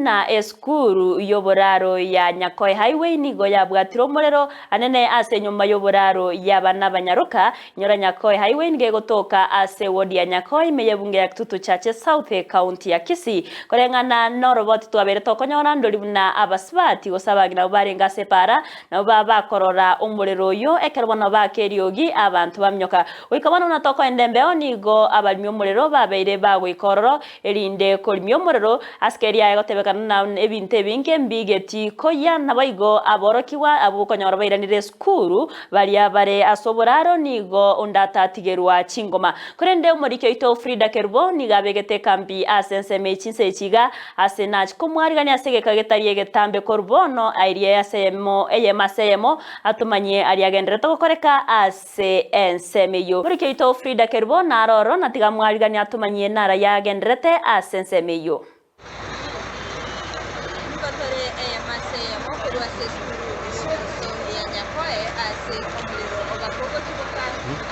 buna esukuru y'oboraro ya Nyakoe Highway nigo yabwatire omorero anene ase enyomba y'oboraro y'abana abanyaroka. Nyora Nyakoe Highway nigo egotoka ase ewodi ya Nyakoe ime y'ebunge ya Kitutu Chache South ekaunti ya Kisii. Koreng'ana noroboti twabeire tokonyora ndori buna abasubati gose abang'ina abwo barenge ase epaara nabo baba bakorora omorero oyio ekero bono baaka eriogi abanto baminyoka. Goika bono buna tokoenda embeo nigo abarimi omorero babeire bagoika ororo erinde korimia omorero, ase keria egotebekana ng'a ebinto ebinge mbigeti koyia, naboigo aborokigwa abwo okonyora bairanire esukuru, baria bare ase oboraro nigo onde atatigerwa chingoma. Korende omoriki oito Frida Kerubo nigo abegete ekambi ase ensemo eye chinsa echi iga, ase nachia komwarigania ase egeka getari egetambe korwa bono airie ase eyemo eyemo ase eyemo atomanyie aria agendererete gokoreka ase Ase ensemo eyio. Omoriki oito Frida Kerubo naro ororo na tiga mwariganie atomanyie nara yagendererete ase ensemo eyio. Nigo tore eyemo ase eyemo korwa ase esukuru y'oboruso ya Nyakoe ase omorero ogakwa ogotuboka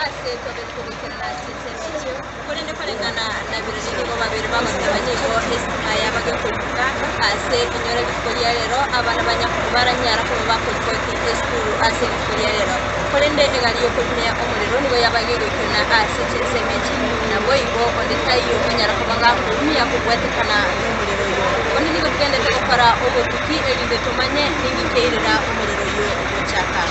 ase twabete kogoikerana ase ensemo echio, korende koreng'ana na birori nigo babere bagoteba nigo esitima yaba gekorituka ase enyora rituko ria rero abana ba Nyakoe baranyara koba bakoripoti esukuru ase rituko ria rero. Korende egari y'okorimia omorero nigo yaba gegoikerana ase chinsemo echi, naboigo onde taiyo onyara koba gakoumia kobwatekana nomorero oyio. Bono nigo togendete gokora obotuki erinde tomanye ninki kiairera omorero oyio gochaka.